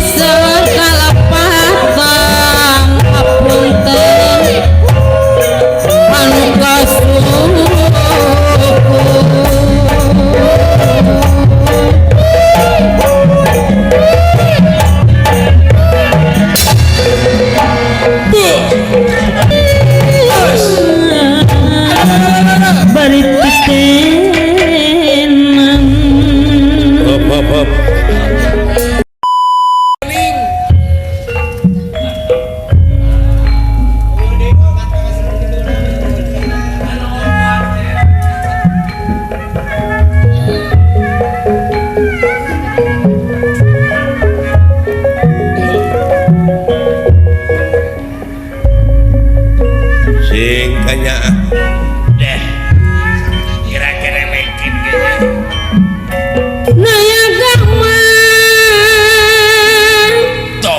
seueur kalepatan hapunten anu kasuku. Bari titenang. Hop hop hop. Sing kanya. Deh. Kira-kira mungkin kayaknya. Naya gama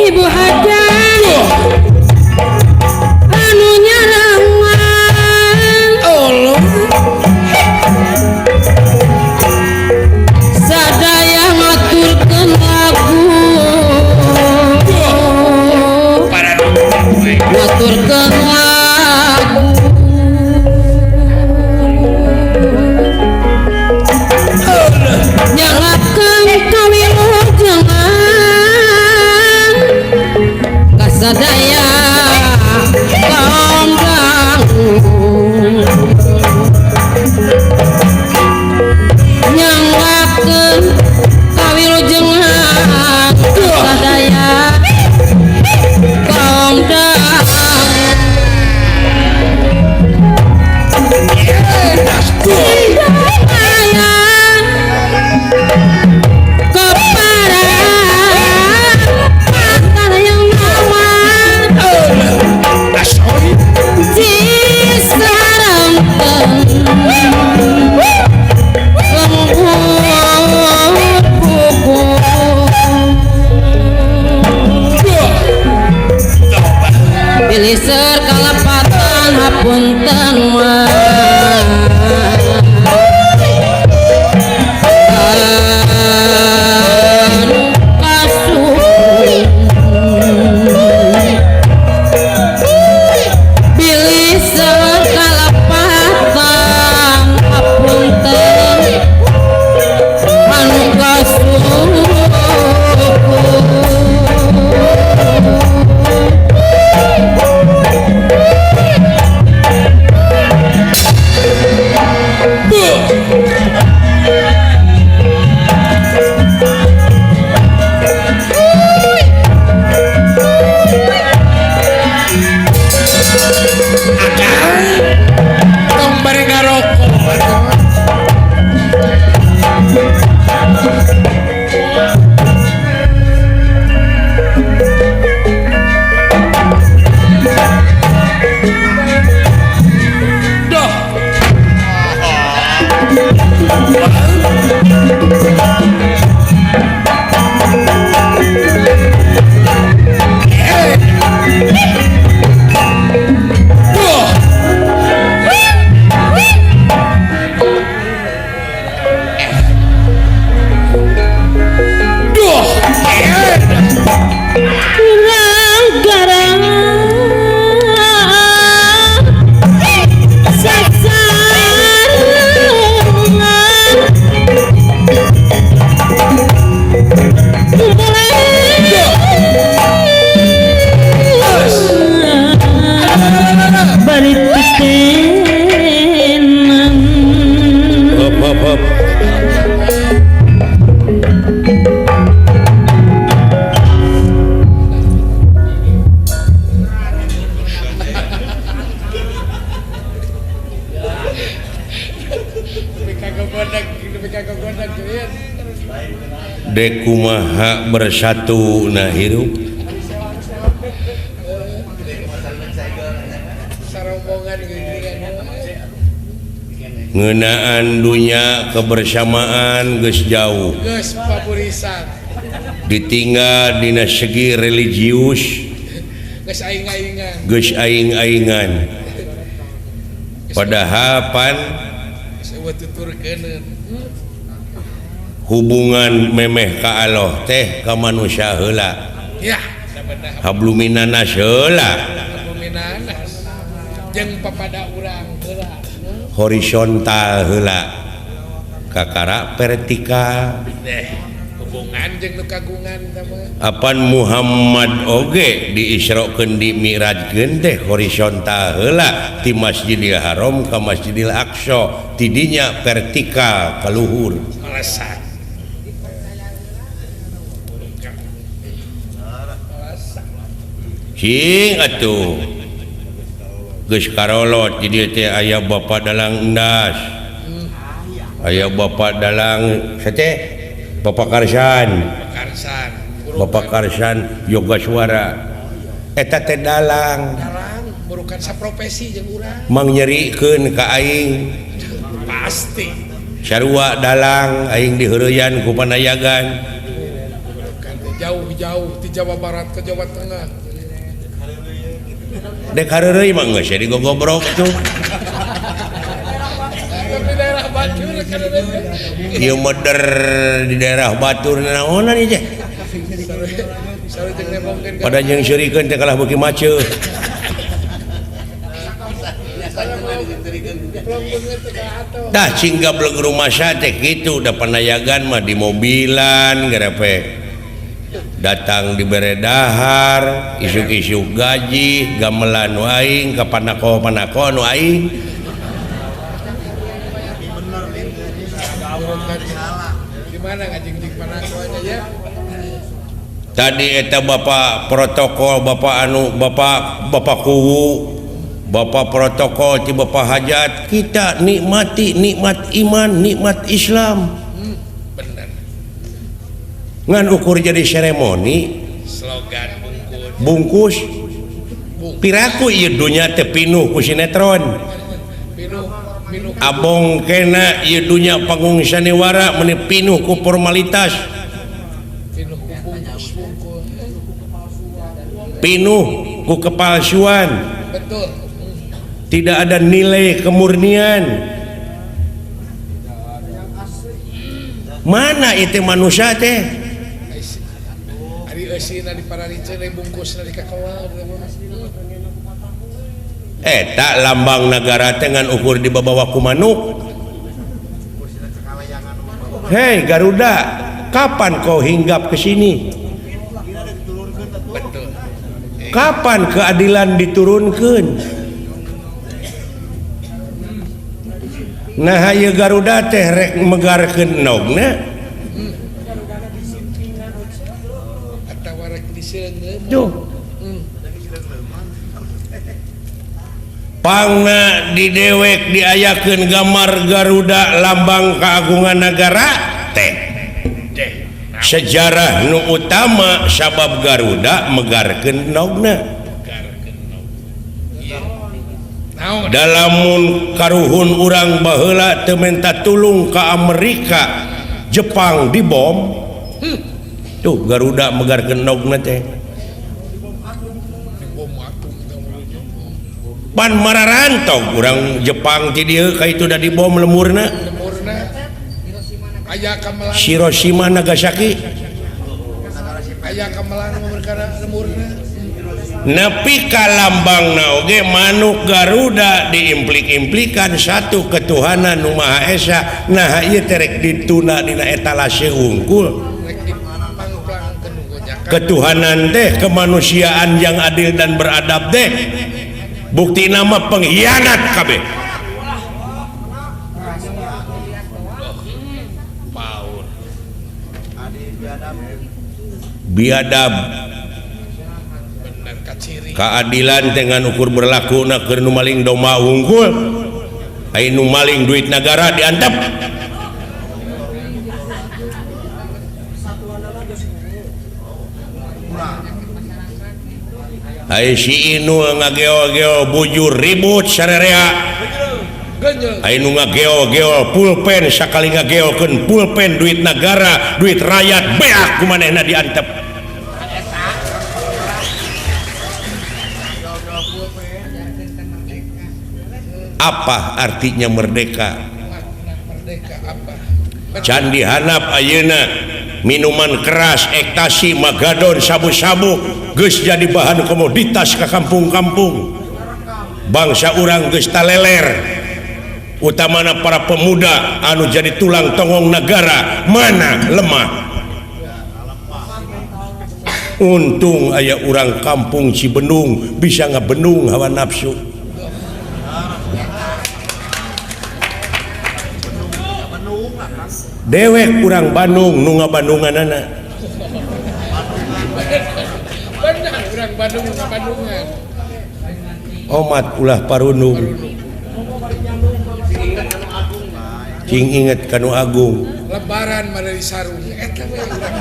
Ibu Hajar anu nyarangan Allah. Sadaya ngaturkeun lagu. Para we. Ngaturkeun lagu nyangakeun kawilujengan kasadaya kaum dangu nyangakeun kawilujengan kasadaya kaum dangu. Asoy. Bilih seueur kalepatan hapunten mah anu kasuku. Bilih seueur kalepatan hapunten anu kasuku. Tong bari ngarokok atuh. Doh. Doh. Duh. Kurang sasarengan bari titenang. Hop hop hop. Dek kumaha bersatu na hirup. Ngeunaan dunya kebersamaan geus jauh. Geus papurisan. Ditinggal dina segi religius Geus aing-aingan. Geus aing-aingan. Padahal pan Geus eueuh tuturkeuneun. Hubungan memeh ka Allah teh ka manusia heula. Ya, bener. Habluminanas heula. Habluminanas. Jeung papada urang heula. Horizontal heula. Kakara vertikal. Hubungan jeung nu kagungan teh mah. Apan Muhammad oge diisrokeun di Mi'rajkeun teh horizontal heula ti Masjidil Haram ka Masjidil Aqsa, tidinya vertikal ka luhur. Melesat. Cing atuh. Geus karolot di dieu teh aya Bapak Dalang Endas. Aya Bapak Dalang sate Bapak Karsan. Karsan. Bapak Karsan yoga suara. Eta teh dalang. Dalang burukan saprofesi jeung urang. Mang nyerikeun ka aing. Pasti. Sarua dalang aing diheureyan ku panayagan. Jauh-jauh di Jawa Barat ke Jawa Tengah. Dek hareureuy mah geus jadi gogobrok tuh. Di daerah Batur kan ieu meder di daerah Batur naonan ieu teh. Pada jeung seurikeun teh kalah beuki maceuh. Tah cing gablek rumasa teh kitu da panayagan mah di mobilan gerepe. Datang dibere dahar, isuk-isuk gaji, gamelan nu aing, ka panako-panako nu aing. Tadi eta bapak protokol, bapak anu, bapak bapak kuwu, bapak protokol ti bapak hajat, kita nikmati nikmat iman, nikmat Islam. Bener. Ngan ukur jadi seremoni slogan bungkus piraku ieu dunya teh pinuh ku sinetron. Abong kena ieu dunya panggung sanewara meuni pinuh ku formalitas. Pinuh ku kepalsuan. Betul. Tidak ada nilai kemurnian. Mana itu manusia teh? Tak lambang negara dengan ukur di bawah ku manuk. Hei Garuda, kapan kau hinggap ke sini? Kapan keadilan diturunkan? Nah, ieu Garuda teh rek megarkeun endogna. Duh. Pangna di dewek diayakeun gambar Garuda lambang keagungan negara teh. Sejarah nu utama sabab Garuda megarkeun endogna. Dalamun karuhun urang baheula teu menta tulung ka Amerika, Jepang dibom. Tuh Garuda megarkeun endogna teh. Pan mararantog urang Jepang ti dieu ka itu da dibom lemurna. Hiroshima Nagasaki. Nepi ka lambangna oge manuk Garuda diimplik-implikan satu ketuhanan nu Maha Esa. Nah ieu teh rek dituna dina etalase wungkul. Ketuhanan teh kemanusiaan yang adil dan beradab teh bukti nama pengkhianat kabeh. Biadab. Keadilan dengan ukur berlaku na keur nu maling domba wungkul, ai nu maling duit negara diantep. Ai si Inul ngageo-geo bujur ribut sarerea. Ai nu ngageo-geo pulpen sakali ngageokeun pulpen duit negara, duit rakyat beak ku manehna diantep. Apa artinya merdeka? Candi handap ayeuna minuman keras ekstasi magadon sabu-sabu geus jadi bahan komoditas ka kampung-kampung. Bangsa urang geus taleler, utamana para pemuda anu jadi tulang tonggong negara mana lemah. Untung aya urang kampung Cibendung bisa ngabendung hawa nafsu. Dewek urang Bandung nu ngabandunganana. Benar urang Bandung nu ngabandungan. Omat ulah parundung. Cing inget kanu agung. Lebaran meuli sarung eta we urang.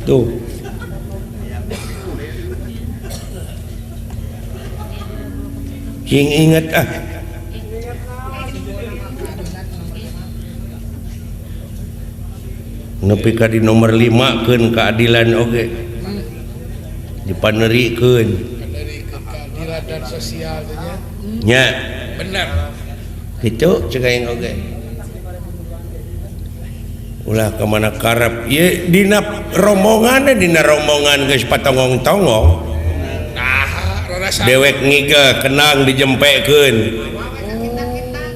Tuh. Cing inget ah. Nepi ka di nomor 5 keun keadilan oge. Dipanerikeun. Panerikeun keadilan dan sosial teh nya. Nya. Bener. Kitu cek aing oge. Ulah ka mana karep ieu dina rombongan dina rombongan geus patonggong-tonggong. Nah, rarasa dewek ngigel kenang dijempekeun.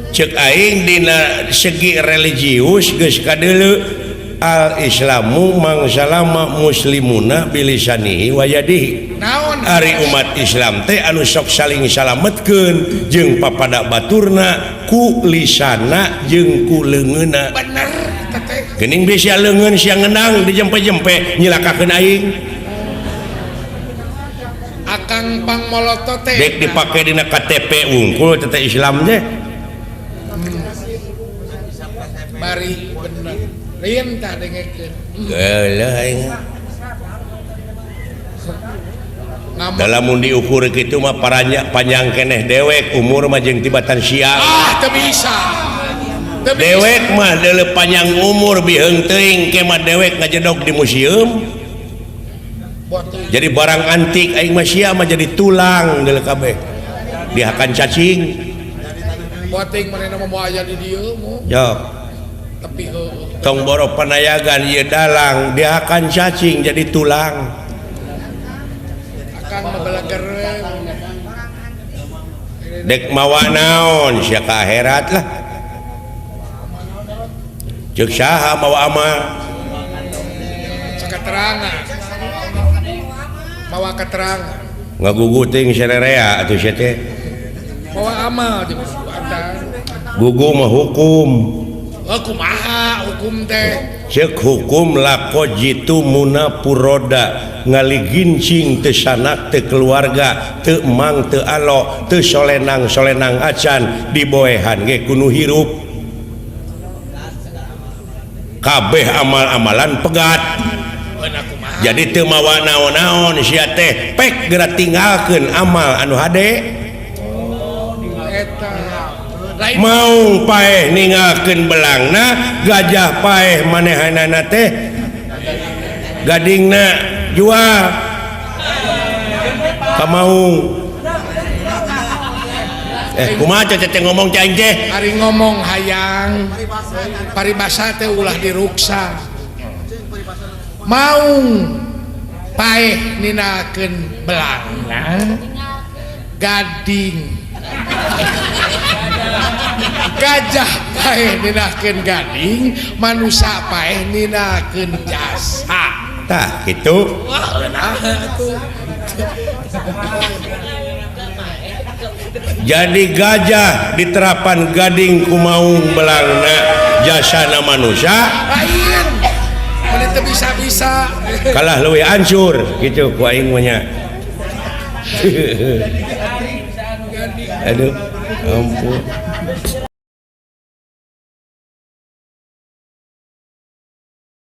Cek aing dina segi religius geus kadeuleu al-islamu mangsalama muslimuna bilisanihi wa yadihi. Naon ari umat Islam teh anu sok saling salametkeun jeung papada baturna ku lisana jeung ku leungeunna. Bener teh. Geuning bisa leungeun sia ngenang dijempe-jempe nyilakakeun aing. Akang pangmoloto teh dek dipake dina KTP wungkul teh Islam teh. Bari bener. Lain tah dengekeun. Geuleuh aing. Dalam mun diukur kitu mah paranya panjang keneh dewek umur mah jeung tibatan siang. Ah, teu bisa. Teu bisa. Dewek mah deuleu panjang umur biheung teuing ke mah dewek ngajedog di museum. Jadi barang antik aing mah sia mah jadi tulang deuleu kabeh. Dihakan cacing. Boting manehna mah moal aya di dieu mu. Jok. Tapi heueuh. Tong boro panayagan ieu dalang dihakan cacing jadi tulang. Akang mah belager we. Dek mawa naon sia ka akhirat lah. Ceuk saha mawa amal? Saketerangan. Mawa keterangan. Ngagugu teuing sarerea atuh sia teh. Mawa amal di perbuatan. Gugu mah hukum. Oh, kumaha hukum teh? Ceuk hukum lako jitu muna puroda ngaligincing teu sanak teu keluarga teu emang teu alo teu solenang solenang acan diboehan ge kudu hirup. Kabeh amal-amalan pegat. Jadi teu mawa naon-naon sia teh pek geura tinggalkeun amal anu hade. Eta Maung paeh ninggalkeun belangna, gajah paeh manehanana teh gadingna jual ka maung. Kumaha teh ngomong cai aing teh? Ari ngomong hayang paribasa teh ulah diruksa. Maung paeh ninggalkeun belangna, gading gajah paeh ninakeun gading, manusia paeh ninakeun jasa. Tah kitu. Wah, nah atuh. Jadi gajah diterapan gading ku maung belangna jasana manusia. Lain. Mun teu bisa-bisa. Kalah leuwih hancur kitu ku aing mah nya. Aduh, ampun.